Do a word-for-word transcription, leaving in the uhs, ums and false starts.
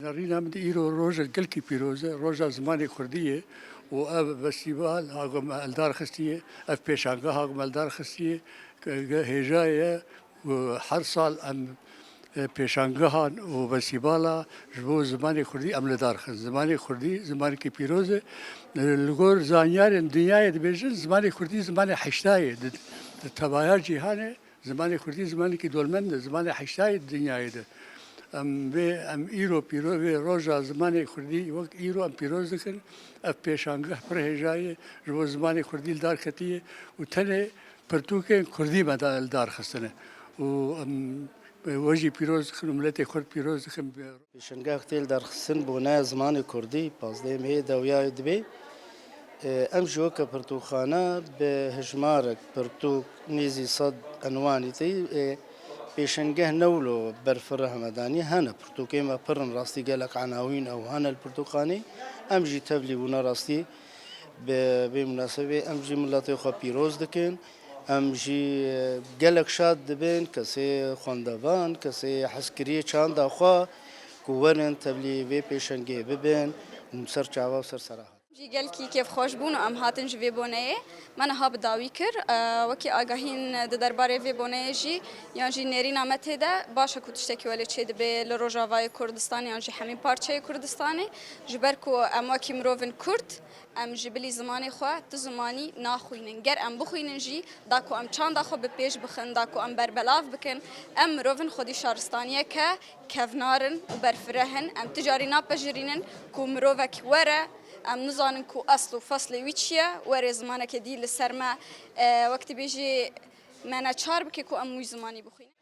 Nerîna min de îro rojek gelkî pîroz e, roja zimanê kurdî ye û ev festîval ha ku me li dar xistiye, ev pêşangeha ku me li dar xistiye, ke, ke hêja ye û her sal em, e, pêşangehan û festîvala ji bo zimanê kurdî em li dar xin. Zimanê kurdî zimanekî pîroz e. E, li gor zanyarên dinyayê dibêjin, zimanê kurdî zimanê heştayê di, di tevaya cîhanê. Zimanê kurdî zimanekî dolmend e, zimanê heştayê di dinyayê de. Em vê, em îro pîro-, vê roja zimanê kurdî wek îro em pîroz dikin. Ev pêşangeh pir hêja ye, ji bo zimanê kurdî li dar ketiye û tenê pirtûkên kurdî me da li dar xistine. Û em we jî pîroz dikin û miletê kurd pîroz dikin. Pêşangeh tê li dar xistin bone zimanê kurdî, pazdehê mehê dewiyayê dibê. E, em jî weke pirtûkxane bi hejmarek pirtûk nêzî sed enwanî tê, e, pêşangeh ne wilo berfireh me danî, hene pirtûkê me pir in rastî gelek enawîn ew hene li pirtûkxanê. Em jî tevlî bûne rastî bi vê munasebê em jî miletê xwe pîroz dikin. Em jî, e, gelek şad dibin, kesê xwendevan, kesê hezkiriyê çanda xwe ku werin tevlî vê pêşengê bibin û ser çava û ser sera hatin. Jî gelkî kêfxweş bûn û em hatin ji vê boneyê. Me niha bi dawî kir. E, wekî agahîn di derbarê vê boneyê jî yan jî nêrîna me tê de baş e ku tiştekî welê çêdibe li Rojavayê Kurdistanê yan jî hemî parçeyê Kurdistanê. Ji ber ku em wekî mirovên Kurd, em ji bilî zimanê xwe tu zimanî naxwînin. Ger em bixwînin jî, da ku em çanda xwe bi pêş bixin, da ku em berbelav bikin, em mirovin xwedî şaristaniyeke kevnar in û berfireh in. Em ti carî napejirînin ku mirovek were, em nizanin ku esl û feslê wî çi ye, were zimanekê dî li ser me, e, wek dibêjî, me neçar bike ku em wî zimanî bixwînin.